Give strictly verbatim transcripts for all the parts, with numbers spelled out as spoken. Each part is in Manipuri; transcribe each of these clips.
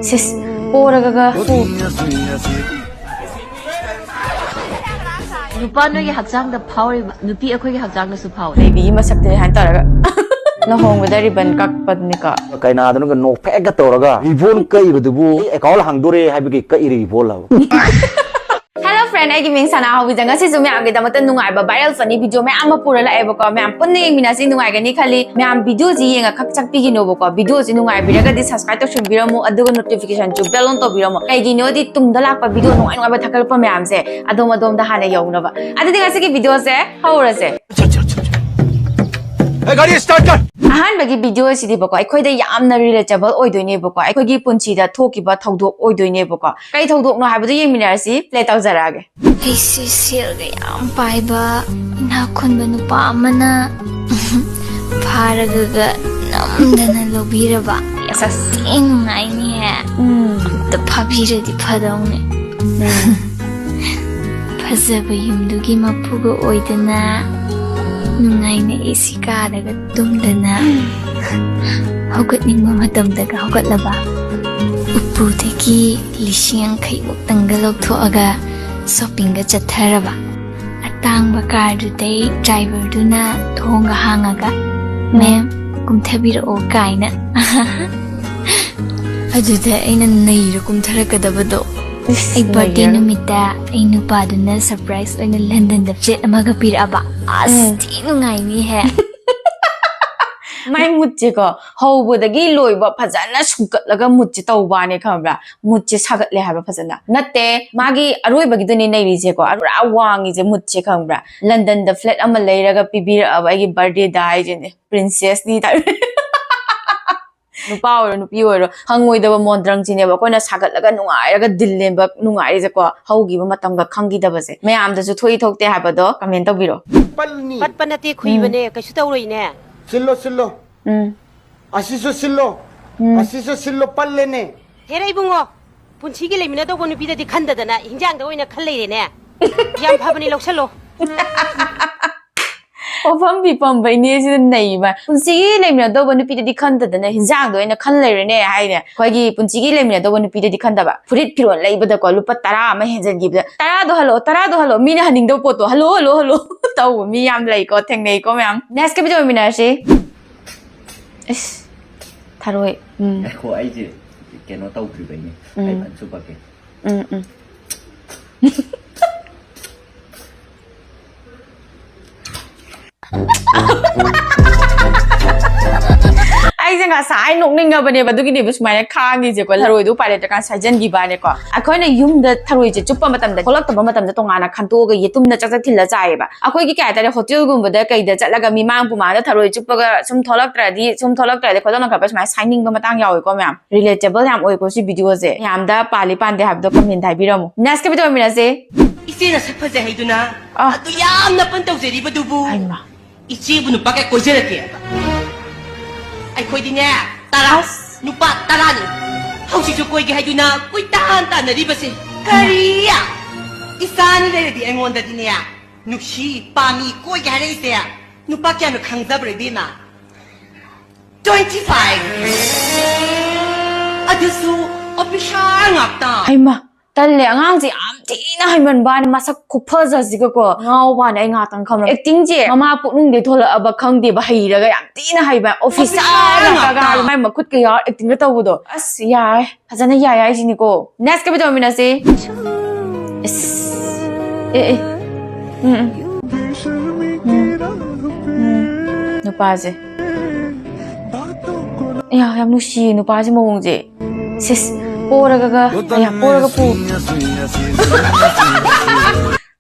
ꯁꯤꯁ, ꯄꯣꯔꯒꯒ ꯅꯨꯄꯥ ꯅꯣꯏꯒꯤ ꯍꯛꯆꯥꯡꯗ ꯐꯥꯎꯔꯤꯕ ꯅꯨꯄꯤ ꯑꯩꯈꯣꯏꯒꯤ ꯍꯛꯆꯥꯡꯗꯁꯨ ꯐꯥꯎꯔꯤ꯫ ꯕꯦꯕꯤꯒꯤ ꯃꯁꯛꯇꯨꯗꯤ ꯍꯥꯏꯅ ꯇꯧꯔꯒ ꯂꯨꯍꯣꯡꯕꯗ ꯔꯤꯕꯟ ꯀꯛꯄꯅꯤꯀꯣ꯫ ꯀꯩꯅꯥꯗꯨꯅꯒ ꯅꯣꯛꯐꯦꯠꯀ ꯇꯧꯔꯒ ꯔꯤꯕꯣꯟ ꯀꯛꯏꯕꯗꯨꯕꯨ ꯑꯦꯀꯥꯎꯟ ꯍꯥꯡꯗꯣꯔꯦ ꯍꯥꯏꯕꯒꯤ ꯀꯛꯏ ꯔꯤꯕꯣꯟ ꯂꯕ? Hello friend, ꯑꯩꯒꯤ ꯃꯤꯡ ꯁꯅꯥꯍꯧꯕꯤꯗ꯫ ꯉꯁꯤꯁꯨ ꯃꯌꯥꯝꯒꯤꯗꯃꯛꯇ ꯅꯨꯡꯉꯥꯏꯕ viral funny video ꯃꯌꯥꯝ ꯑꯃ ꯄꯨꯔ ꯂꯥꯛꯑꯦꯕꯀꯣ꯫ ꯃꯌꯥꯝ ꯄꯨꯟꯅ ꯌꯦꯡꯃꯤꯟꯅꯁꯤ, ꯅꯨꯡꯉꯥꯏꯒꯅꯤ ꯈꯜꯂꯤ꯫ ꯃꯌꯥꯝ video ꯁꯤ ꯌꯦꯡꯉ ꯈꯛ ꯆꯠꯄꯤꯒꯤꯅꯣꯕꯀꯣ꯫ Video ꯁꯤ ꯅꯨꯡꯉꯥꯏꯕꯤꯔꯒꯗꯤ subscribe ꯇꯧꯁꯤꯟꯕꯤꯔꯝꯃꯨ, ꯑꯗꯨꯒ notification ꯁꯨ bell on ꯇꯧꯕꯤꯔꯝꯃꯨ꯫ ꯀꯩꯒꯤꯅꯣꯗꯤ ꯇꯨꯡꯗ ꯂꯥꯛꯄ video ꯅꯨꯡꯉꯥꯏ ꯅꯨꯡꯉꯥꯏꯕ ꯊꯥꯒꯠꯂꯛꯄ ꯃꯌꯥꯝꯁꯦ ꯑꯗꯣꯝ ꯑꯗꯣꯝꯗ ꯍꯥꯟꯅ ꯌꯧꯅꯕ꯫ ꯑꯗꯨꯗꯤ ꯉꯁꯤꯒꯤ video ꯁꯦ ꯍꯧꯔꯁꯦ꯫ ꯑꯦ, ꯒꯥꯔꯤ start ꯀꯔ꯫ ꯑꯍꯥꯟꯕꯒꯤ video ꯁꯤꯗꯤꯕꯀꯣ, ꯑꯩꯈꯣꯏꯗ ꯌꯥꯝꯅ relatable ꯑꯣꯏꯗꯣꯏꯅꯦꯕꯀꯣ, ꯑꯩꯈꯣꯏꯒꯤ ꯄꯨꯟꯁꯤꯗ ꯊꯣꯛꯈꯤꯕ ꯊꯧꯗꯣꯛ ꯑꯣꯏꯗꯣꯏꯅꯦꯕꯀꯣ꯫ ꯀꯩ ꯊꯧꯗꯣꯛꯅꯣ ꯍꯥꯏꯕꯗꯨ ꯌꯦꯡꯃꯤꯟꯅꯔꯁꯤ, play ꯇꯧꯖꯔꯛꯑꯒꯦ꯫ ꯑꯩꯁꯦ ꯁꯦꯜꯒ ꯌꯥꯝ ꯄꯥꯏꯕ ꯏꯅꯥꯛ ꯈꯨꯟꯕ ꯅꯨꯄꯥ ꯑꯃꯅ ꯐꯥꯔꯒꯒ ꯅꯝꯗꯅ ꯂꯧꯕꯤꯔꯕ꯫ ꯌꯥꯝ ꯊꯤ ꯅꯨꯡꯉꯥꯏꯅꯤꯍꯦ꯫ ꯑꯝꯇ ꯐꯥꯕꯤꯔꯗꯤ ꯐꯗꯧꯅꯦ꯫ ꯐꯖꯕ ꯌꯨꯝꯗꯨꯒꯤ ꯃꯄꯨꯒ ꯑꯣꯏꯗꯅ ꯅꯨꯡꯉꯥꯏꯅ ꯑꯦ ꯁꯤ ꯀꯥꯗꯒ ꯇꯨꯝꯗꯅ ꯍꯧꯒꯠꯅꯤꯡꯕ ꯃꯇꯝꯗꯒ ꯍꯧꯒꯠꯂꯕ꯫ ꯎꯄꯨꯗꯒꯤ ꯂꯤꯁꯤꯡ ꯌꯥꯡꯈꯩꯃꯨꯛꯇꯪꯒ ꯂꯧꯊꯣꯛꯑꯒ shopping ꯒ ꯆꯠꯊꯔꯕ꯫ ꯑꯇꯥꯡꯕ car ꯗꯨꯗꯩ driver ꯗꯨꯅ ꯊꯣꯡꯒ ꯍꯥꯡꯉꯒ "Ma'am, ꯀꯨꯝꯊꯕꯤꯔꯛꯑꯣ" ꯀꯥꯏꯅ꯫ ꯑꯗꯨꯗ ꯑꯩꯅ ꯅꯩꯔ ꯀꯨꯝꯊꯔꯛꯀꯗꯕꯗꯣ꯫ ꯑꯩ birthday ꯅꯨꯃꯤꯠꯇ ꯑꯩ ꯅꯨꯄꯥꯗꯨꯅ surprise ꯑꯣꯏꯅ London ꯗ flat ꯑꯃꯒ ꯄꯤꯔꯛꯑꯕ꯫ ꯑꯁ, ꯊꯤ ꯅꯨꯡꯉꯥꯏꯅꯤꯍꯦ꯫ ꯃꯥꯏ ꯃꯨꯠꯁꯦꯀꯣ, ꯍꯧꯕꯗꯒꯤ ꯂꯣꯏꯕ ꯐꯖꯅ ꯁꯨꯡꯀꯠꯂꯒ ꯃꯨꯠꯁꯦ ꯇꯧꯕꯅꯦ, ꯈꯪꯕ꯭ꯔꯥ? ꯃꯨꯠꯁꯦ ꯁꯥꯒꯠꯂꯦ ꯍꯥꯏꯕ ꯐꯖꯅ꯫ ꯅꯠꯇꯦ, ꯃꯥꯒꯤ ꯑꯔꯣꯏꯕꯒꯤꯗꯨꯅꯦ ꯅꯩꯔꯤꯁꯦꯀꯣ, ꯄꯨꯔꯥ ꯋꯥꯡꯉꯤꯁꯦ ꯃꯨꯠꯁꯦ, ꯈꯪꯕ꯭ꯔꯥ? London ꯗ flat ꯑꯃ ꯂꯩꯔꯒ ꯄꯤꯕꯤꯔꯛꯑꯕ ꯑꯩꯒꯤ birthday ꯗ ꯍꯥꯏꯁꯤꯅꯦ, princess ꯅꯤ type꯫ ꯅꯨꯄꯥ ꯑꯣꯏꯔꯣ ꯅꯨꯄꯤ ꯑꯣꯏꯔꯣ, ꯍꯪꯉꯣꯏꯗꯕ ꯃꯣꯟꯗ꯭ꯔꯪꯁꯤꯅꯦꯕ ꯑꯩꯈꯣꯏꯅ ꯁꯥꯒꯠꯂꯒ ꯅꯨꯡꯉꯥꯏꯔꯒ ꯗꯤꯜ ꯂꯦꯟꯕ ꯅꯨꯡꯉꯥꯏꯔꯤꯁꯦꯀꯣ꯫ ꯍꯧꯈꯤꯕ ꯃꯇꯝꯒ ꯈꯪꯈꯤꯗꯕꯁꯦ꯫ ꯃꯌꯥꯝꯗꯁꯨ ꯊꯣꯛꯏ ꯊꯣꯛꯇꯦ ꯍꯥꯏꯕꯗꯣ comment ꯇꯧꯕꯤꯔꯣ꯫ ꯄꯜꯅꯤ꯫ ꯄꯠꯄ ꯅꯠꯇꯦ, ꯈꯨꯏꯕꯅꯦ, ꯀꯩꯁꯨ ꯇꯧꯔꯣꯏꯅꯦ꯫ ꯁꯤꯜꯂꯣ, ꯁꯤꯜꯂꯣ꯫ ꯎꯝ꯫ ꯑꯁꯤꯁꯨ ꯁꯤꯜꯂꯣ꯫ ꯑꯁꯤꯁꯨ ꯁꯤꯜꯂꯣ, ꯄꯜꯂꯦꯅꯦ꯫ ꯍꯦꯔꯥ ꯏꯕꯨꯡꯉꯣ, ꯄꯨꯟꯁꯤꯒꯤ ꯂꯩꯃꯤꯟꯅꯗꯧꯕ ꯅꯨꯄꯤꯗꯗꯤ ꯈꯟꯗꯗꯅ ꯍꯤꯟꯖꯥꯡꯗ ꯑꯣꯏꯅ ꯈꯟ ꯂꯩꯔꯦꯅꯦ꯫ ꯌꯥꯝ ꯐꯕꯅꯤ, ꯂꯧꯁꯜꯂꯣ꯫ ꯄꯣꯐꯝ ꯄꯤꯐꯝꯕ ꯏꯅꯦꯁꯤꯅ ꯅꯩꯕ꯫ ꯄꯨꯟꯁꯤꯒꯤ ꯂꯩꯃꯤꯟꯅꯗꯧꯕ ꯅꯨꯄꯤꯗꯗꯤ ꯈꯟꯗꯗꯅ ꯍꯤꯟꯖꯥꯡꯗ ꯑꯣꯏꯅ ꯈꯟ ꯂꯩꯔꯦꯅꯦ ꯍꯥꯏꯅꯦ꯫ ꯑꯩꯈꯣꯏꯒꯤ ꯄꯨꯟꯁꯤꯒꯤ ꯂꯩꯃꯤꯟꯅꯗꯧꯕ ꯅꯨꯄꯤꯗꯗꯤ ꯈꯟꯗꯕ꯫ ꯐꯨꯔꯤꯠ ꯐꯤꯔꯣꯜ ꯂꯩꯕꯗꯀꯣ ꯂꯨꯄꯥ ꯇꯔꯥ ꯑꯃ ꯍꯦꯟꯖꯟꯈꯤꯕꯗ, "ꯇꯔꯥꯗꯣ ꯍꯜꯂꯣ, ꯇꯔꯥꯗꯣ ꯍꯜꯂꯣ", ꯃꯤꯅ ꯍꯟꯅꯤꯡꯗꯕ ꯄꯣꯠꯇꯣ "ꯍꯜꯂꯣ, ꯍꯜꯂꯣ, ꯍꯜꯂꯣ" ꯇꯧꯕ ꯃꯤ ꯌꯥꯝ ꯂꯩꯀꯣ, ꯊꯦꯡꯅꯩꯀꯣ ꯃꯌꯥꯝ꯫ Next ꯀ video ꯃꯤꯟꯅꯔꯁꯤ꯫ ꯏꯁ, ꯊꯔꯣꯏ꯫ ꯎꯝ꯫ ꯉꯥꯏꯈꯣ, ꯑꯩꯁꯦ ꯀꯩꯅꯣ ꯇꯧꯗ꯭ꯔꯤꯕꯩꯅꯦ꯫ ꯎꯝ꯫ ꯑꯩ ꯐꯖꯅ ꯆꯨꯞꯄꯛꯀꯦ꯫ ꯎꯝ, ꯎꯝ꯫ ꯑꯩꯁꯦ ꯉꯁꯥꯏ ꯅꯣꯛꯅꯤꯡꯉꯕꯅꯦꯕ, ꯑꯗꯨꯒꯤꯅꯦꯕ ꯁꯨꯃꯥꯏꯅ ꯈꯥꯡꯉꯤꯁꯦꯀꯣ, ꯊꯔꯣꯏꯗꯣ ꯎꯄꯥꯏ ꯂꯩꯇ꯭ꯔꯀꯥꯟꯗ ꯁꯥꯏꯖꯟꯈꯤꯕꯅꯦꯀꯣ꯫ ꯑꯩꯈꯣꯏꯅ ꯌꯨꯝꯗ ꯊꯔꯣꯏꯁꯦ ꯆꯨꯞꯄ ꯃꯇꯝꯗ, ꯊꯣꯛꯂꯛꯇꯕ ꯃꯇꯝꯗ ꯇꯣꯉꯥꯟꯅ ꯈꯟꯇꯣꯛꯑꯒ ꯌꯦꯇꯨꯝꯅ ꯆꯥꯛ ꯆꯥꯛ ꯊꯤꯜꯂ ꯆꯥꯏꯌꯦꯕ꯫ ꯑꯩꯈꯣꯏꯒꯤ ꯀꯩ ꯍꯥꯏꯇꯥꯔꯦ, ꯍꯣꯇꯦꯜꯒꯨꯝꯕꯗ ꯀꯩꯗ ꯆꯠꯂꯒ ꯃꯤꯃꯥꯡ ꯄꯨꯃꯥꯡꯗ ꯊꯔꯣꯏ ꯆꯨꯞꯄꯒ ꯁꯨꯝ ꯊꯣꯛꯂꯛꯇ꯭ꯔꯗꯤ, ꯁꯨꯝ ꯊꯣꯛꯂꯛꯇ꯭ꯔꯗꯤ ꯈꯣꯠꯇꯣꯛꯅ ꯈꯠꯄ ꯁꯨꯃꯥꯏꯅ ꯁꯥꯏꯅꯤꯡꯕ ꯃꯇꯥꯡ ꯌꯥꯎꯋꯦꯀꯣ ꯃꯌꯥꯝ꯫ Relatable ꯌꯥꯝ ꯑꯣꯏꯀꯣ ꯁꯤ video ꯁꯦ꯫ ꯃꯌꯥꯝꯗ ꯄꯥꯜꯂꯤ ꯄꯥꯟꯗꯦ ꯍꯥꯏꯕꯗꯣ comment ꯍꯥꯏꯕꯤꯔꯝꯃꯣ꯫ Next ꯀ video ꯃꯤꯟꯅꯁꯦ꯫ ꯏꯆꯦꯅ ꯁꯛ ꯐꯖꯩ ꯍꯥꯏꯗꯨꯅ ꯑꯥ꯫ ꯑꯗꯨ ꯌꯥꯝꯅ ꯄꯟ ꯇꯧꯖꯔꯤꯕꯗꯨꯕꯨ ꯍꯩꯃꯥ꯫ ꯏꯆꯦꯕꯨ ꯅꯨꯄꯥ ꯀꯌꯥ ꯀꯣꯏꯖꯔꯛꯀꯦ? ꯑꯩꯈꯣꯏꯗꯤꯅꯦ, ꯇꯔꯥ, ꯑꯁ꯫ ꯅꯨꯄꯥ ꯇꯔꯥꯅꯤ꯫ ꯍꯧꯖꯤꯛꯁꯨ ꯀꯣꯏꯒꯦ ꯍꯥꯏꯗꯨꯅ ꯀꯣꯏꯇꯥꯟ ꯇꯥꯟꯅꯔꯤꯕꯁꯦ꯫ ꯀꯔꯤ? ꯏꯆꯥꯅꯤ ꯂꯩꯔꯗꯤ ꯑꯩꯉꯣꯟꯗꯗꯤꯅꯦ, ꯅꯨꯡꯁꯤ, ꯄꯥꯝꯃꯤ, ꯀꯣꯏꯒꯦ ꯍꯥꯏꯔꯛꯏꯁꯦ ꯅꯨꯄꯥ ꯀꯌꯥꯅꯣ ꯈꯪꯖꯕ꯭ꯔꯥ, ꯏꯕꯦꯝꯃ? Twenty five꯫ ꯑꯗꯨꯁꯨ officer ꯉꯥꯛꯇ꯫ ꯍꯩꯃꯥ, ꯇꯜꯂꯦ, ꯑꯉꯥꯡꯁꯦ ꯌꯥꯝ ꯊꯤꯅ ꯍꯩꯃꯟꯕꯅꯤ, ꯃꯁꯛ ꯈꯨꯐꯖꯁꯤꯒꯀꯣ ꯉꯥꯎꯕꯅꯤ꯫ ꯑꯩ ꯉꯥꯛꯇꯪ ꯈꯪꯕ꯭ꯔꯥ, acting ꯁꯦ ꯃꯃꯥ ꯄꯨꯛꯅꯨꯡꯗꯩ ꯊꯣꯛꯂꯛꯑꯕ ꯈꯪꯗꯦꯕ, ꯍꯩꯔꯒ ꯌꯥꯝ ꯊꯤꯅ ꯍꯩꯕ officer officer ꯉꯥꯛꯇ꯫ ꯉꯥꯛꯇ꯫ ꯃꯥꯏ ꯃꯈꯨꯠꯀ ꯌꯥꯎꯔ acting ꯒ ꯇꯧꯕꯗꯣ, ꯑꯁ ꯌꯥꯔꯦ꯫ ꯐꯖꯅ ꯌꯥꯏ ꯍꯥꯏꯁꯤꯅꯤꯀꯣ꯫ Next ꯀ video ꯃꯤꯟꯅꯁꯤ꯫ ꯏꯁ꯫ ꯑꯦ, ꯑꯦ꯫ ꯎꯝ, ꯎꯝ꯫ ꯎꯝ꯫ ꯎꯝ꯫ ꯅꯨꯄꯥꯁꯦ꯫ ꯌꯥ, ꯌꯥꯝ ꯅꯨꯡꯁꯤꯌꯦ ꯅꯨꯄꯥꯁꯦ ꯃꯑꯣꯡꯁꯦ꯫ ꯁꯤꯁ, ꯄꯣꯔꯒꯒ, ꯑꯌꯥ, ꯄꯣꯔꯒ ꯄꯨ꯫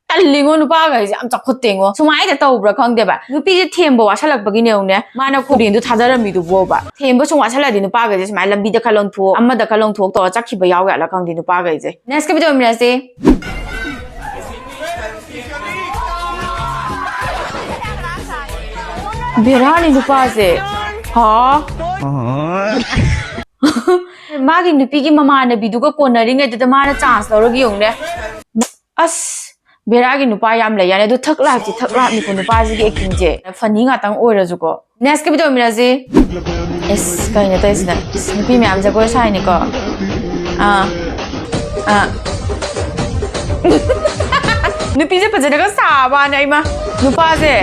ꯇꯜꯂꯤꯉꯣ, ꯅꯨꯄꯥꯈꯩꯁꯦ ꯌꯥꯝ ꯆꯥꯎꯈꯠꯇꯦꯉꯣ꯫ ꯁꯨꯃꯥꯏꯅ ꯇꯧꯕ꯭ꯔꯥ ꯈꯪꯗꯦꯕ, ꯅꯨꯄꯤꯁꯦ ꯊꯦꯝꯕ ꯋꯥꯁꯜꯂꯛꯄꯒꯤꯅꯦ ꯌꯦꯡꯉꯨꯅꯦ, ꯃꯥꯅ ꯈꯨꯔꯦꯟꯗꯨ ꯊꯥꯗꯔꯝꯃꯤꯗꯨꯕꯣꯕ꯫ ꯊꯦꯝꯕ ꯁꯨꯝ ꯋꯥꯁꯜꯂꯗꯤ ꯅꯨꯄꯥꯈꯩꯁꯦ ꯁꯨꯃꯥꯏꯅ ꯂꯝꯕꯤꯗ ꯈꯔ ꯂꯪꯊꯣꯛ, ꯑꯃꯗ ꯈꯔ ꯂꯪꯊꯣꯛ ꯇꯧꯔ ꯆꯠꯈꯤꯕ ꯌꯥꯎ ꯌꯥꯠꯂ ꯈꯪꯗꯦ ꯅꯨꯄꯥꯈꯩꯁꯦ꯫ Next ꯀ video ꯃꯤꯟꯅꯁꯤ꯫ ꯕꯦꯔꯥꯅꯤ ꯅꯨꯄꯥꯁꯦ꯫ ꯍꯥ? ꯃꯥꯒꯤ ꯅꯨꯄꯤꯒꯤ ꯃꯃꯥꯟꯅꯕꯤꯗꯨꯒ ꯀꯣꯟꯅꯔꯤꯉꯩꯗꯨꯗ ꯃꯥꯅ chance ꯂꯧꯔꯒ ꯌꯦꯡꯉꯨꯅꯦ꯫ ꯑꯁ, ꯕꯦꯔꯥꯒꯤ ꯅꯨꯄꯥ ꯌꯥꯝ ꯂꯩ ꯌꯥꯅꯤ꯫ ꯑꯗꯨ ꯊꯛ ꯂꯥꯛꯇꯤ ꯊꯛ ꯂꯥꯛꯅꯤꯀꯣ ꯅꯨꯄꯥꯁꯤꯒꯤ acting ꯁꯦ꯫ Funny ꯉꯥꯛꯇꯪ ꯑꯣꯏꯔꯁꯨꯀꯣ꯫ Next ꯀ video ꯃꯤꯔꯥꯁꯤ꯫ ꯑꯁ, ꯀꯩꯅꯣ ꯇꯧꯔꯤꯁꯤꯅ? ꯑꯁ, ꯅꯨꯄꯤ ꯃꯌꯥꯝ ꯖꯒꯣꯏ ꯁꯥꯏꯅꯤꯀꯣ꯫ ꯑꯥ꯫ ꯑꯥ꯫ ꯅꯨꯄꯤꯁꯦ ꯐꯖꯅꯒ ꯁꯥꯕꯅꯦ, ꯑꯩꯃ꯫ ꯅꯨꯄꯥꯁꯦ꯫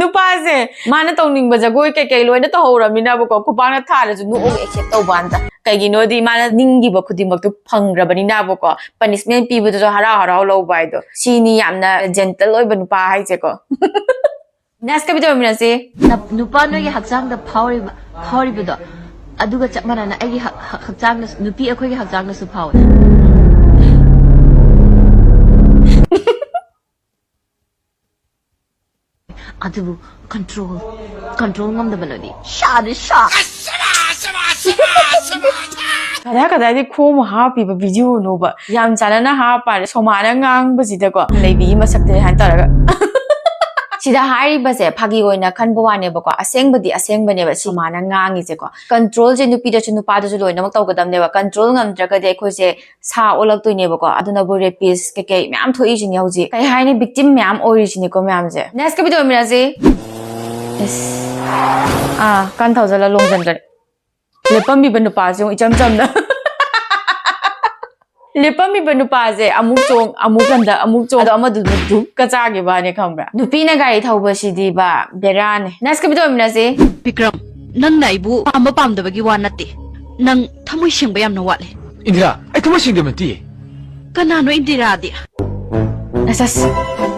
ꯅꯨꯄꯥꯁꯦ ꯃꯥꯅ ꯇꯧꯅꯤꯡꯕ ꯖꯒꯣꯏ ꯀꯩꯀꯩ ꯂꯣꯏꯅ ꯇꯧꯍꯧꯔꯃꯤꯅꯕꯀꯣ, ꯈꯨꯄꯥꯛꯅ ꯊꯥꯔꯁꯨ ꯅꯣꯛꯑꯒ accept ꯇꯧꯕ ꯋꯥꯅꯤꯗ꯫ ꯀꯩꯒꯤꯅꯣꯗꯤ ꯃꯥꯅ ꯅꯤꯡꯈꯤꯕ ꯈꯨꯗꯤꯡꯃꯛꯇꯨ ꯐꯪꯈ꯭ꯔꯕꯅꯤꯅꯕꯀꯣ, punishment ꯄꯤꯕꯗꯨꯁꯨ ꯍꯔꯥꯎ ꯍꯔꯥꯎ ꯂꯧꯕ ꯍꯥꯏꯗꯣ꯫ ꯁꯤꯅꯤ ꯌꯥꯝꯅ gentle ꯑꯣꯏꯕ ꯅꯨꯄꯥ ꯍꯥꯏꯁꯦꯀꯣ꯫ Next ꯀ video ꯃꯤꯔꯥꯁꯤ꯫ ꯅ-, ꯅꯨꯄꯥ ꯅꯣꯏꯒꯤ ꯍꯛꯆꯥꯡꯗ ꯐꯥꯎꯔꯤꯕ, ꯐꯥꯎꯔꯤꯕꯗꯣ, ꯑꯗꯨꯒ ꯆꯞ ꯃꯥꯟꯅꯅ ꯑꯩꯒꯤ ꯍꯛ-, ꯍꯛ-, ꯍꯛꯆꯥꯡꯗꯁꯨ, ꯅꯨꯄꯤ ꯑꯩꯈꯣꯏꯒꯤ ꯍꯛꯆꯥꯡꯗꯁꯨ ꯐꯥꯎꯋꯦ꯫ ꯑꯗꯨꯕꯨ control, control ꯉꯝꯗꯕꯅꯗꯤ ꯁꯥꯗꯤ ꯁꯥ꯫ ꯀꯗꯥꯏ ꯀꯗꯥꯏꯗꯤ ꯈꯣꯝ ꯍꯥꯞꯄꯤꯕ video ꯅꯣꯕ? ꯌꯥꯝ ꯆꯥꯟꯅꯅ ꯍꯥꯞꯄ ꯁꯣꯃꯥꯅ ꯉꯥꯡꯕꯁꯤꯗꯀꯣ, ꯂꯩꯕꯤꯒꯤ ꯃꯁꯛꯇ ꯍꯥꯏꯅ ꯇꯧꯔꯒ꯫ ꯁꯤꯗ ꯍꯥꯏꯔꯤꯕꯁꯦ ꯐꯥꯒꯤ ꯑꯣꯏꯅ ꯈꯟꯕ ꯋꯥꯅꯦꯕꯀꯣ, ꯑꯁꯦꯡꯕꯗꯤ ꯑꯁꯦꯡꯕꯅꯦꯕ ꯁꯣꯃꯥꯅ ꯉꯥꯡꯉꯤꯁꯦꯀꯣ꯫ Control ꯁꯦ ꯅꯨꯄꯤꯗꯁꯨ ꯅꯨꯄꯥꯗꯁꯨ ꯂꯣꯏꯅꯃꯛ ꯇꯧꯒꯗꯕꯅꯦꯕ꯫ Control ꯉꯝꯗ꯭ꯔꯒꯗꯤ ꯑꯩꯈꯣꯏꯁꯦ ꯁꯥ ꯑꯣꯜꯂꯛꯇꯣꯏꯅꯦꯕꯀꯣ꯫ ꯑꯗꯨꯅꯕꯨ rapist ꯀꯩꯀꯩ ꯃꯌꯥꯝ ꯊꯣꯛꯏꯁꯤꯅꯦ ꯍꯧꯖꯤꯛ꯫ ꯀꯩ ꯍꯥꯏꯅꯤ, victim ꯃꯌꯥꯝ ꯑꯣꯏꯔꯤꯁꯤꯅꯤꯀꯣ ꯃꯌꯥꯝꯁꯦ꯫ Next ꯀ video ꯃꯤꯔꯥꯁꯤ꯫ ꯏꯁ꯫ ꯑꯥ, ꯀꯟ ꯊꯧꯖꯜꯂ ꯂꯣꯡꯁꯤꯟꯈ꯭ꯔꯦ꯫ ꯂꯦꯞꯄꯝꯃꯤꯕ ꯅꯨꯄꯥꯁꯦ ꯑꯃꯨꯛ ꯏꯆꯝ ꯆꯝꯅ꯫ ꯂꯦꯞꯄꯝꯃꯤꯕ ꯅꯨꯄꯥꯁꯦ ꯑꯃꯨꯛ ꯆꯣꯡ, ꯑꯃꯨꯛ ꯍꯟꯗ, ꯑꯃꯨꯛ ꯆꯣꯡ, ꯑꯗꯣ ꯑꯃꯗꯨꯗ ꯙꯨꯞꯀ ꯆꯥꯈꯤꯕꯅꯦ, ꯈꯪꯕ꯭ꯔꯥ? ꯅꯨꯄꯤꯅ ꯒꯥꯔꯤ ꯊꯧꯕꯁꯤꯗꯤꯕ ꯕꯦꯔꯥꯅꯦ꯫ Next ꯀ video ꯃꯤꯔꯥꯁꯤ꯫ ꯕꯤꯀ꯭ꯔꯝ, ꯅꯪꯅ ꯑꯩꯕꯨ ꯄꯥꯝꯕ ꯄꯥꯝꯗꯕꯒꯤ ꯋꯥ ꯅꯠꯇꯦ, ꯅꯪ ꯊꯃꯣꯏ ꯁꯦꯡꯕ ꯌꯥꯝꯅ ꯋꯥꯠꯂꯦ꯫ ꯏꯟꯗꯤꯔꯥ, ꯑꯩ ꯊꯃꯣꯏ ꯁꯦꯡꯗꯕ ꯅꯠꯇꯤꯌꯦ꯫ ꯀꯅꯥꯅꯣ ꯏꯟꯗꯤꯔꯥꯗꯤ? ꯑꯁ, ꯑꯁ,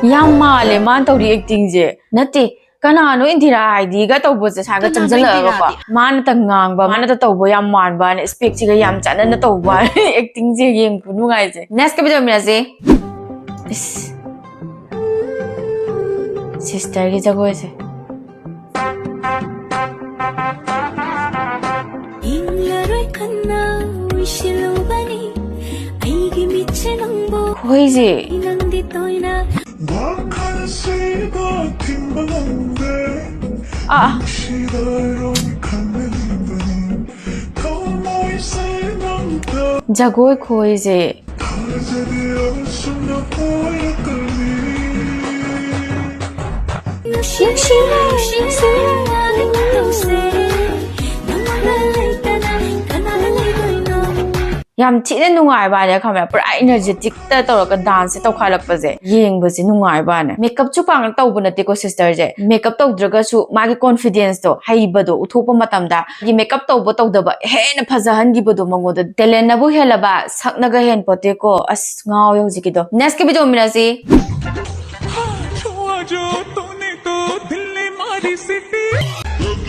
ꯌꯥꯝ ꯃꯥꯜꯂꯦ ꯃꯥꯅ ꯇꯧꯔꯤ acting ꯁꯦ꯫ ꯅꯠꯇꯦ, ꯀꯅꯥꯅꯣ ꯏꯟꯗꯤꯔꯥ ꯍꯥꯏꯗꯤꯒ ꯇꯧꯕꯁꯦ ꯁ꯭ꯋꯥꯏꯒ ꯀꯅꯥꯅꯣ ꯆꯪꯁꯤꯜꯂꯛꯑꯒꯀꯣ, ꯏꯟꯗꯤꯔꯥꯗꯤ? ꯃꯥꯅꯇ ꯉꯥꯡꯕ, ꯃꯥꯅꯇ ꯇꯧꯕ ꯌꯥꯝ ꯃꯥꯟꯕ, speech ꯁꯤꯒ ꯌꯥꯝ ꯆꯥꯟꯅꯅ ꯇꯧꯕ꯫ Acting ꯁꯦ ꯌꯦꯡꯕ ꯅꯨꯡꯉꯥꯏꯁꯦ꯫ Next ꯀ video ꯃꯤꯔꯥꯁꯤ꯫ ꯏꯁ꯫ Sister ꯒꯤ ꯖꯒꯣꯏꯁꯦ꯫ ꯏꯪꯂꯔꯣꯏ ꯈꯟꯅ ꯎꯏꯁꯤꯜꯂꯨꯕꯅꯤ ꯑꯩꯒꯤ ꯃꯤꯠꯁꯦ ꯅꯪꯕꯨ꯫ ꯈꯣꯏꯁꯦ꯫ ꯅꯪꯗꯤ ꯇꯣꯏꯅ ꯋꯥꯈꯜꯁꯤꯗ ꯊꯤꯡꯕ ꯉꯝꯗꯦ꯫ ꯑꯥ꯫ ꯅꯨꯡꯁꯤꯗꯔꯣꯏ ꯈꯟꯕꯅꯤ ꯊꯃꯣꯏꯁꯦ ꯅꯪ ꯖꯒꯣꯏ ꯈꯨꯍꯩꯁꯦ꯫ ꯌꯥꯝ ꯊꯤꯅ ꯅꯨꯡꯉꯥꯏꯕ ꯍꯥꯏꯅ ꯈꯪꯕ꯭ꯔꯥ? ꯄꯨꯔꯥ energetic ꯇ ꯇꯧꯔꯒ dance ꯁꯦ ꯇꯧꯈꯠꯂꯛꯄꯁꯦ ꯌꯦꯡꯕꯁꯦ ꯅꯨꯡꯉꯥꯏꯕ ꯋꯥꯅꯦ꯫ Makeup ꯁꯨ ꯄꯥꯛꯅ ꯇꯧꯕ ꯅꯠꯇꯦꯀꯣ sister ꯁꯦ꯫ Makeup ꯇꯧꯗ꯭ꯔꯒꯁꯨ ꯃꯥꯒꯤ confidence ꯇꯣ, ꯍꯩꯕꯗꯣ ꯎꯠꯊꯣꯛꯄ ꯃꯇꯝꯗ ꯍꯥꯏꯗꯤ makeup ꯇꯧꯕ ꯇꯧꯗꯕ ꯍꯦꯟꯅ ꯐꯖꯍꯟꯈꯤꯕꯗꯣ ꯃꯉꯣꯟꯗ꯫ Talent ꯅꯕꯨ ꯍꯦꯜꯂꯕ ꯁꯛꯅꯒ ꯍꯦꯟ ꯄꯣꯠꯇꯦꯀꯣ꯫ ꯑꯁ, ꯉꯥꯎꯋꯦ ꯍꯧꯖꯤꯛꯀꯤꯗꯣ꯫ Next ꯀꯤ video ꯃꯤꯅꯁꯤ꯫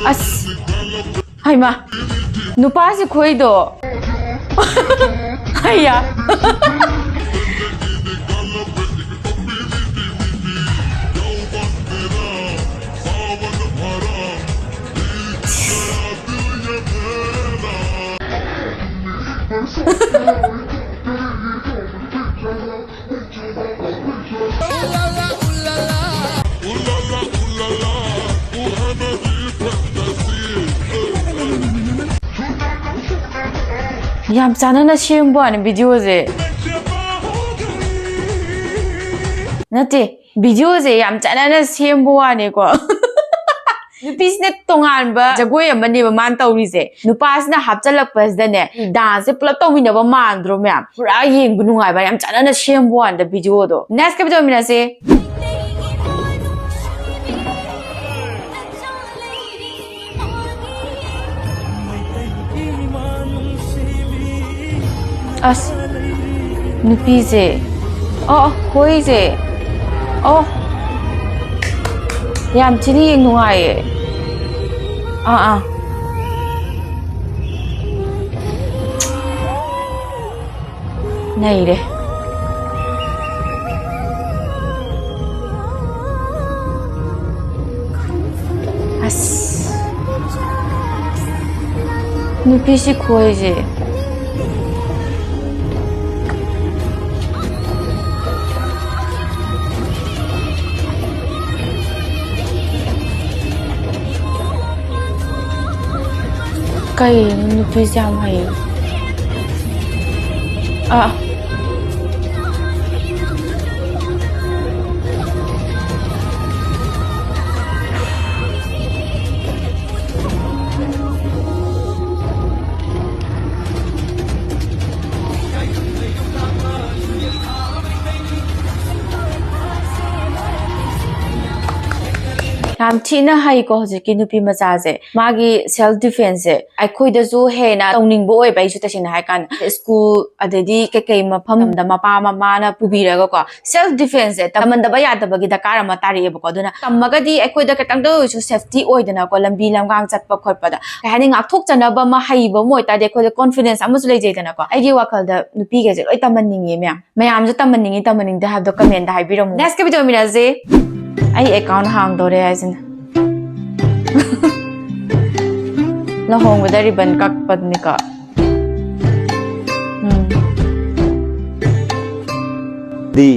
ꯑꯁ, ꯍꯩꯃꯥ, ꯅꯨꯄꯥꯁꯤ ꯈꯣꯏꯗꯣ꯫ ꯍꯩꯌꯥ꯫ ꯌꯥꯝ ꯆꯥꯟꯅꯅ ꯁꯦꯝꯕ ꯋꯥꯅꯤ video ꯁꯦ꯫ ꯅꯠꯇꯦ, video ꯁꯦ ꯌꯥꯝ ꯆꯥꯟꯅꯅ ꯁꯦꯝꯕ ꯋꯥꯅꯤꯀꯣ꯫ ꯅꯨꯄꯤꯁꯤꯅ ꯇꯣꯉꯥꯟꯕ ꯖꯒꯣꯏ ꯑꯃꯅꯦꯕ ꯃꯥꯅ ꯇꯧꯔꯤꯁꯦ꯫ ꯅꯨꯄꯥꯁꯤꯅ ꯍꯥꯞꯆꯜꯂꯛꯄꯁꯤꯗꯅꯦ, dance ꯁꯦ ꯄꯨꯂꯞ ꯇꯧꯃꯤꯟꯅꯕ ꯃꯥꯟꯗ꯭ꯔꯣ ꯃꯌꯥꯝ? ꯄꯨꯔꯥ ꯌꯦꯡꯕ ꯅꯨꯡꯉꯥꯏꯕ, ꯌꯥꯝ ꯆꯥꯟꯅꯅ ꯁꯦꯝꯕ ꯋꯥꯅꯤꯗ video ꯗꯣ꯫ Next ꯀ video ꯃꯤꯅꯁꯦ꯫ ꯑꯁ, ꯅꯨꯄꯤꯁꯦ꯫ ꯑꯣ, ꯑꯣ, ꯈꯣꯏꯁꯦ꯫ ꯑꯣ꯫ ꯌꯥꯝ ꯊꯤꯅ ꯌꯦꯡ ꯅꯨꯡꯉꯥꯏꯌꯦ꯫ ꯑꯥ, ꯑꯥ꯫ ꯅꯩꯔꯦ꯫ ꯑꯁ꯫ ꯅꯨꯄꯤꯁꯤ ꯈꯣꯏꯁꯦ꯫ ꯀꯩꯅꯣ ꯅꯨꯄꯤꯁꯦ ꯌꯥꯝ ꯍꯩ꯫ ꯑꯥ꯫ ꯌꯥꯝ ꯊꯤꯅ ꯍꯩꯀꯣ ꯍꯧꯖꯤꯛꯀꯤ ꯅꯨꯄꯤ ꯃꯆꯥꯁꯦ꯫ ꯃꯥꯒꯤ self defense ꯁꯦ ꯑꯩꯈꯣꯏꯗꯁꯨ ꯍꯦꯟꯅ ꯇꯧꯅꯤꯡꯕ ꯑꯣꯏꯕ, ꯑꯩꯁꯨ ꯇꯁꯦꯡꯅ ꯍꯥꯏ ꯀꯥꯟꯗ꯫ ꯁ꯭ꯀꯨꯜ ꯑꯗꯩꯗꯤ ꯀꯩꯀꯩ ꯃꯐꯝꯗ ꯃꯄꯥ ꯃꯃꯥꯅ ꯄꯨꯕꯤꯔꯒꯀꯣ, self defense ꯁꯦ ꯇꯝꯍꯟꯗꯕ ꯌꯥꯗꯕꯒꯤ ꯗꯔꯀꯥꯔ ꯑꯃ ꯇꯥꯔꯛꯑꯦꯕꯀꯣ꯫ ꯑꯗꯨꯅ ꯇꯝꯃꯒꯗꯤ ꯑꯩꯈꯣꯏꯗ ꯈꯤꯇꯪꯗ ꯑꯣꯏꯔꯁꯨ safety ꯑꯣꯏꯗꯅꯀꯣ, ꯂꯝꯕꯤ ꯂꯝꯒꯥꯡ ꯆꯠꯄ ꯈꯣꯠꯄꯗ, ꯀꯩ ꯍꯥꯏꯅꯤ, ꯉꯥꯛꯊꯣꯛꯆꯅꯕ ꯑꯃ ꯍꯩꯕ ꯑꯃ ꯑꯣꯏꯇꯥꯔꯗꯤ ꯑꯩꯈꯣꯏꯗ confidence ꯑꯃꯁꯨ ꯂꯩꯖꯩꯗꯅꯀꯣ꯫ ꯑꯩꯒꯤ ꯋꯥꯈꯜꯗ ꯅꯨꯄꯤꯒꯩꯁꯦ ꯂꯣꯏ ꯇꯝꯍꯟꯅꯤꯡꯉꯦ ꯃꯌꯥꯝ꯫ ꯃꯌꯥꯝꯁꯨ ꯇꯝꯍꯟꯅꯤꯡꯉꯤ, ꯇꯝꯍꯟꯅꯤꯡꯗꯦ ꯍꯥꯏꯕꯗꯣ comment ꯇ ꯍꯥꯏꯕꯤꯔꯝꯃꯨ꯫ Next ꯀ video ꯃꯤꯅꯁꯦ꯫ ꯑꯩ account ꯍꯥꯡꯗꯣꯔꯦ ꯍꯥꯏꯁꯤꯅ꯫ ꯂꯨꯍꯣꯡꯕꯗ ribbon ꯀꯛꯄꯅꯤꯀꯣ꯫ ꯎꯝ꯫ ꯗꯤ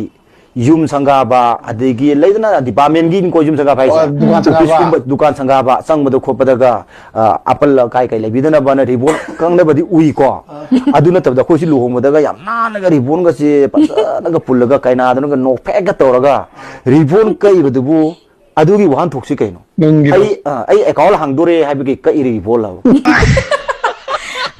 ꯌꯨꯝ ꯁꯪꯒꯥꯕ, ꯑꯗꯒꯤ ꯂꯩꯗꯅ department ꯒꯤꯀꯣ ꯌꯨꯝ ꯁꯪꯒꯥꯕ ꯍꯥꯏꯁꯦ꯫ ꯑꯣ, ꯗꯨꯀꯥꯟ ꯁꯪꯒꯥꯕ꯫ Office ꯀꯨꯝꯕ ꯗꯨꯀꯥꯟ ꯁꯪꯒꯥꯕ, ꯆꯪꯕꯗ ꯈꯣꯠꯄꯗꯒ, ꯑ, ꯑꯄꯜ ꯑꯀꯥꯏ ꯀꯩ ꯂꯩꯕꯤꯗꯅꯕꯅ ribbon ꯀꯛꯅꯕꯗꯤ ꯎꯏꯀꯣ꯫ ꯑꯗꯨ ꯅꯠꯇꯕꯗ ꯑꯩꯈꯣꯏꯁꯤ ꯂꯨꯍꯣꯡꯕꯗꯒ ꯌꯥꯝ ꯅꯥꯟꯅꯒ ribbon ꯒꯁꯦ ꯐꯖꯅꯒ ꯄꯨꯜꯂꯒ ꯀꯩꯅꯥꯗꯨꯅꯒ ꯅꯣꯛꯐꯦꯠꯀ ꯇꯧꯔꯒ ribbon ꯀꯛꯏꯕꯗꯨꯕꯨ ꯑꯗꯨꯒꯤ ꯋꯥꯍꯟꯊꯣꯛꯁꯤ ꯀꯩꯅꯣ? ꯅꯪꯒꯤꯗꯣ꯫ ꯑꯩ, ꯑ, ꯑꯩ account ꯍꯥꯡꯗꯣꯔꯦ ꯍꯥꯏꯕꯒꯤ ꯀꯛꯏꯔꯤ ꯏꯕꯣꯜꯂꯕ?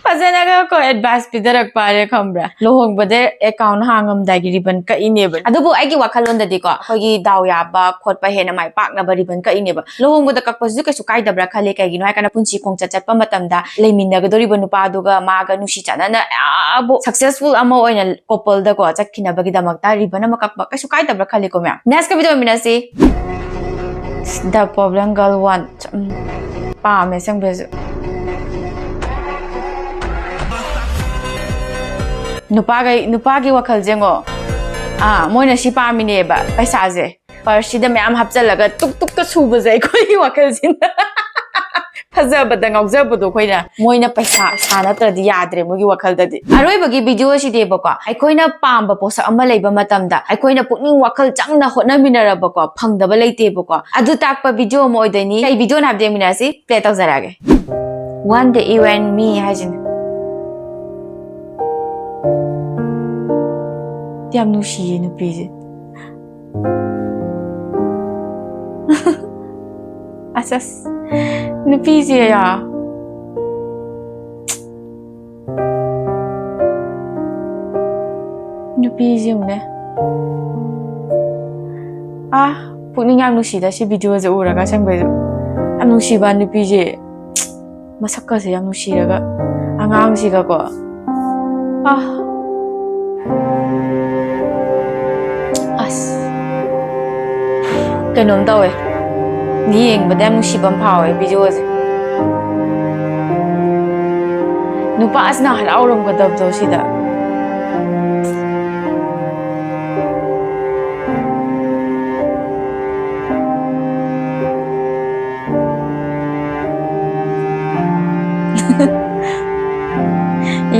ꯐꯖꯅꯒ ꯀꯣ advice ꯄꯤꯊꯔꯛꯄ ꯍꯥꯏꯔꯦ ꯈꯪꯕ꯭ꯔꯥ? ꯂꯨꯍꯣꯡꯕꯗ account ꯍꯥꯡꯉꯝꯗꯥꯏꯒꯤ ribbon ꯀꯛꯏꯅꯦꯕ꯫ ꯑꯗꯨꯕꯨ ꯑꯩꯒꯤ ꯋꯥꯈꯜꯂꯣꯟꯗꯗꯤꯀꯣ, ꯑꯩꯈꯣꯏꯒꯤ ꯗꯥꯎ ꯌꯥꯕ ꯈꯣꯠꯄ ꯍꯦꯟꯅ ꯃꯥꯏ ꯄꯥꯛꯅꯕ ribbon ꯀꯛꯏꯅꯦꯕ꯫ ꯂꯨꯍꯣꯡꯕꯗ ꯀꯛꯄꯁꯤꯁꯨ ꯀꯩꯁꯨ ꯀꯥꯏꯗꯕ꯭ꯔꯥ ꯈꯜꯂꯦ, ꯀꯩꯒꯤꯅꯣ ꯍꯥꯏ ꯀꯥꯟꯗ ꯄꯨꯟꯁꯤ ꯈꯣꯡꯆꯠ ꯆꯠꯄ ꯃꯇꯝꯗ ꯂꯩꯃꯤꯟꯅꯒꯗꯧꯔꯤꯕ ꯅꯨꯄꯥꯗꯨꯒ ꯃꯥꯒ ꯅꯨꯡꯁꯤ ꯆꯥꯟꯅꯅ ꯌꯥꯕꯨ successful ꯑꯃ ꯑꯣꯏꯅ couple ꯗꯀꯣ ꯆꯠꯈꯤꯅꯕꯒꯤꯗꯃꯛꯇ ribbon ꯑꯃ ꯀꯛꯄ ꯀꯩꯁꯨ ꯀꯥꯏꯗꯕ꯭ꯔꯥ ꯈꯜꯂꯤꯀꯣ ꯃꯌꯥꯝ꯫ Next ꯀ video ꯃꯤꯅꯁꯤ꯫ The Problem Girl One꯫ ꯎꯝ, ꯄꯥꯝꯃꯦ ꯑꯁꯦꯡꯕꯩꯁꯨ꯫ ꯅꯨꯄꯥꯒꯩ, ꯅꯨꯄꯥꯒꯤ ꯋꯥꯈꯜꯁꯦ ꯌꯦꯡꯉꯣ꯫ ꯑꯥ, ꯃꯣꯏꯅ ꯁꯤ ꯄꯥꯝꯃꯤꯅꯦꯕ, ꯄꯩꯁꯥꯁꯦ꯫ Purse ꯁꯤꯗ ꯃꯌꯥꯝ ꯍꯥꯞꯆꯜꯂꯒ ꯇꯨꯛ ꯇꯨꯛꯀ ꯁꯨꯕꯁꯦ ꯑꯩꯈꯣꯏꯒꯤ ꯋꯥꯈꯜꯁꯤꯅ꯫ ꯐꯖꯕꯗ ꯉꯥꯎꯖꯕꯗꯣ ꯑꯩꯈꯣꯏꯅ꯫ ꯃꯣꯏꯅ ꯄꯩꯁꯥ, ꯄꯩꯁꯥ ꯅꯠꯇ꯭ꯔꯗꯤ ꯌꯥꯗ꯭ꯔꯦ ꯃꯣꯏꯒꯤ ꯋꯥꯈꯜꯗꯗꯤ꯫ ꯑꯔꯣꯏꯕꯒꯤ video ꯁꯤꯗꯤꯕꯀꯣ, ꯑꯩꯈꯣꯏꯅ ꯄꯥꯝꯕ ꯄꯣꯠꯁꯛ ꯑꯃ ꯂꯩꯕ ꯃꯇꯝꯗ ꯑꯩꯈꯣꯏꯅ ꯄꯨꯛꯅꯤꯡ ꯋꯥꯈꯜ ꯆꯪꯅ ꯍꯣꯠꯅꯃꯤꯟꯅꯔꯕꯀꯣ, ꯐꯪꯗꯕ ꯂꯩꯇꯦꯕꯀꯣ꯫ ꯑꯗꯨ ꯇꯥꯛꯄ video ꯑꯃ ꯑꯣꯏꯗꯣꯏꯅꯤ꯫ ꯀꯩ video ꯅꯣ ꯍꯥꯏꯕꯗꯣ ꯌꯦꯡꯃꯤꯟꯅꯔꯁꯤ, play ꯇꯧꯖꯔꯛꯑꯒꯦ꯫ One Day You and Me ꯍꯥꯏꯁꯤꯅꯤ꯫ ꯌꯥꯝ ꯅꯨꯡꯁꯤꯌꯦ ꯅꯨꯄꯤꯁꯦ꯫ ꯑꯁ ꯑꯁ, ꯅꯨꯄꯤꯁꯦ ꯌꯥ꯫ ꯅꯨꯄꯤꯁꯦ ꯌꯦꯡꯉꯨꯅꯦ꯫ ꯑꯥ, ꯄꯨꯛꯅꯤꯡ ꯌꯥꯝ ꯅꯨꯡꯁꯤꯗ ꯁꯤ ꯚꯤꯗꯤꯑꯣꯁꯦ ꯎꯔꯒ ꯑꯁꯦꯡꯕꯩꯁꯨ꯫ ꯌꯥꯝ ꯅꯨꯡꯁꯤꯕ ꯅꯨꯄꯤꯁꯦ꯫ ꯃꯁꯛꯀꯁꯦ ꯌꯥꯝ ꯅꯨꯡꯁꯤꯔꯒ ꯑꯉꯥꯡꯁꯤꯒꯀꯣ꯫ ꯑꯥ꯫ ꯑꯁ꯫ ꯀꯩꯅꯣꯝ ꯇꯧꯋꯦ꯫ ꯌꯦꯡꯕꯗ ꯌꯥꯝ ꯅꯨꯡꯁꯤꯕ ꯑꯃ ꯐꯥꯎꯋꯦ ꯚꯤꯗꯤꯑꯣꯁꯦ꯫ ꯅꯨꯄꯥꯁꯤꯅ ꯍꯔꯥꯎꯔꯝꯒꯗꯕꯗꯣ ꯁꯤꯗ꯫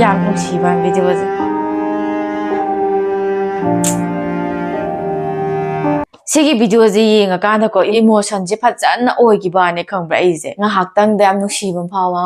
ꯌꯥꯝ ꯅꯨꯡꯁꯤꯕ ꯚꯤꯗꯤꯑꯣꯁꯦ꯫ ꯁꯤꯒꯤ ꯚꯤꯗꯤꯑꯣꯁꯦ ꯌꯦꯡꯉꯀꯥꯟꯗꯀꯣ, ꯏꯃꯣꯁꯟꯁꯦ ꯐꯖꯅ ꯑꯣꯏꯈꯤꯕꯅꯦ, ꯈꯪꯕ꯭ꯔꯥ? ꯑꯩꯁꯦ ꯉꯥꯏꯍꯥꯛꯇꯪꯗ ꯌꯥꯝ ꯅꯨꯡꯁꯤꯕ ꯑꯃ ꯐꯥꯎꯕ꯫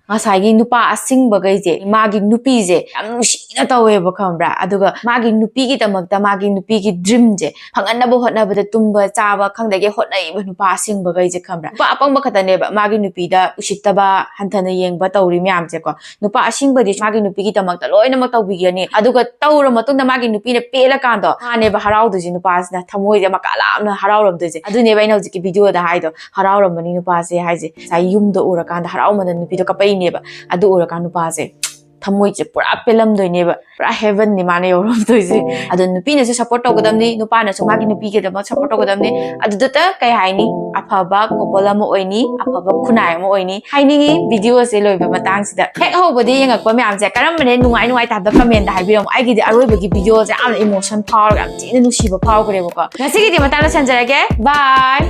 ꯉꯁꯥꯏꯒꯤ ꯅꯨꯄꯥ ꯑꯁꯤꯡꯕꯈꯩꯁꯦ ꯃꯥꯒꯤ ꯅꯨꯄꯤꯁꯦ ꯌꯥꯝ ꯅꯨꯡꯁꯤꯅ ꯇꯧꯋꯦꯕ, ꯈꯪꯕ꯭ꯔꯥ? ꯑꯗꯨꯒ ꯃꯥꯒꯤ ꯅꯨꯄꯤꯒꯤꯗꯃꯛꯇ ꯃꯥꯒꯤ ꯅꯨꯄꯤꯒꯤ ꯗ꯭ꯔꯤꯝꯁꯦ ꯐꯪꯍꯟꯅꯕ ꯍꯣꯠꯅꯕꯗ ꯇꯨꯝꯕ ꯆꯥꯕ ꯈꯪꯗꯒꯩ ꯍꯣꯠꯅꯩꯕ ꯅꯨꯄꯥ ꯑꯁꯤꯡꯕꯈꯩꯁꯦ, ꯈꯪꯕ꯭ꯔꯥ? ꯅꯨꯄꯥ ꯑꯄꯪꯕ ꯈꯛꯇꯅꯦꯕ ꯃꯥꯒꯤ ꯅꯨꯄꯤꯗ ꯎꯁꯤꯠꯇꯕ, ꯍꯟꯊꯅ ꯌꯦꯡꯕ ꯇꯧꯔꯤ ꯃꯌꯥꯝꯁꯦꯀꯣ꯫ ꯅꯨꯄꯥ ꯑꯁꯤꯡꯕꯗꯤ ꯃꯥꯒꯤ ꯅꯨꯄꯤꯒꯤꯗꯃꯛꯇ ꯂꯣꯏꯅꯃꯛ ꯇꯧꯕꯤꯒꯅꯤ, ꯑꯗꯨꯒ ꯇꯧꯔ ꯃꯇꯨꯡꯗ ꯃꯥꯒꯤ ꯅꯨꯄꯤꯅ ꯄꯦꯜꯂꯀꯥꯟꯗꯣ, ꯃꯥꯅꯦꯕ ꯍꯔꯥꯎꯗꯣꯏꯁꯦ, ꯅꯨꯄꯥꯁꯤꯅ ꯊꯃꯣꯏꯁꯦ ꯃꯀꯥ ꯂꯥꯝꯅ ꯍꯔꯥꯎꯔꯝꯗꯣꯏꯁꯦ꯫ ꯑꯗꯨꯅꯦꯕ ꯑꯩꯅ ꯍꯧꯖꯤꯛꯀꯤ ꯚꯤꯗꯤꯑꯣꯗ ꯍꯥꯏꯗꯣ, ꯍꯔꯥꯎꯔꯝꯃꯅꯤ ꯅꯨꯄꯥꯁꯦ ꯍꯥꯏꯁꯦ꯫ ꯉꯁꯥꯏ ꯌꯨꯝꯗ ꯎꯔꯀꯥꯟꯗ ꯍꯔꯥꯎꯃꯟꯗꯅ ꯅꯨꯄꯤꯗꯣ ꯀꯞꯄꯛꯏꯅꯦꯕ꯫ ꯑꯗꯨ ꯎꯔꯀꯥꯟꯗ ꯅꯨꯄꯥꯁꯦ ꯊꯃꯣꯏꯁꯦ ꯄꯨꯔꯥ ꯄꯦꯜꯂꯝꯗꯣꯏꯅꯦꯕ, ꯄꯨꯔꯥ ꯍꯦꯚꯟꯅꯤ ꯃꯥꯅ ꯌꯧꯔꯝꯗꯣꯏꯁꯦ꯫ ꯑꯗꯣ ꯅꯨꯄꯤꯅꯁꯨ ꯁꯞꯄꯣꯔꯠ ꯇꯧꯒꯗꯕꯅꯤ, ꯅꯨꯄꯥꯅꯁꯨ ꯃꯥꯒꯤ ꯅꯨꯄꯤꯒꯤꯗꯃꯛ ꯁꯞꯄꯣꯔꯠ ꯇꯧꯒꯗꯕꯅꯤ꯫ ꯑꯗꯨꯗꯇ ꯀꯩ ꯍꯥꯏꯅꯤ, ꯑꯐꯕ ꯀꯣꯄꯜ ꯑꯃ ꯑꯣꯏꯅꯤ, ꯑꯐꯕ ꯈꯨꯟꯅꯥꯏ ꯑꯃ ꯑꯣꯏꯅꯤ ꯍꯥꯏꯅꯤꯡꯉꯤ꯫ ꯚꯤꯗꯤꯑꯣꯁꯦ ꯂꯣꯏꯕ ꯃꯇꯥꯡꯁꯤꯗ ꯍꯦꯛ ꯍꯧꯕꯗꯤ ꯌꯦꯡꯉꯛꯄ ꯃꯌꯥꯝꯁꯦ ꯀꯔꯝꯕꯅ ꯅꯨꯡꯉꯥꯏ ꯅꯨꯡꯉꯥꯏꯇꯦ ꯍꯥꯏꯕꯗꯣ ꯀꯃꯦꯟꯗ ꯍꯥꯏꯕꯤꯔꯝꯃꯣ꯫ ꯑꯩꯒꯤꯗꯤ ꯑꯔꯣꯏꯕꯒꯤ ꯚꯤꯗꯤꯑꯣꯁꯦ ꯌꯥꯝꯅ ꯏꯃꯣꯁꯟ ꯐꯥꯎꯔꯒ ꯌꯥꯝ ꯊꯤꯅ ꯅꯨꯡꯁꯤꯕ ꯐꯥꯎꯈ꯭ꯔꯦꯕꯀꯣ꯫ ꯉꯁꯤꯒꯤꯗꯤ ꯃꯇꯥꯡꯗ ꯁꯦꯝꯖꯔꯒꯦ꯫ ꯕꯥꯏ꯫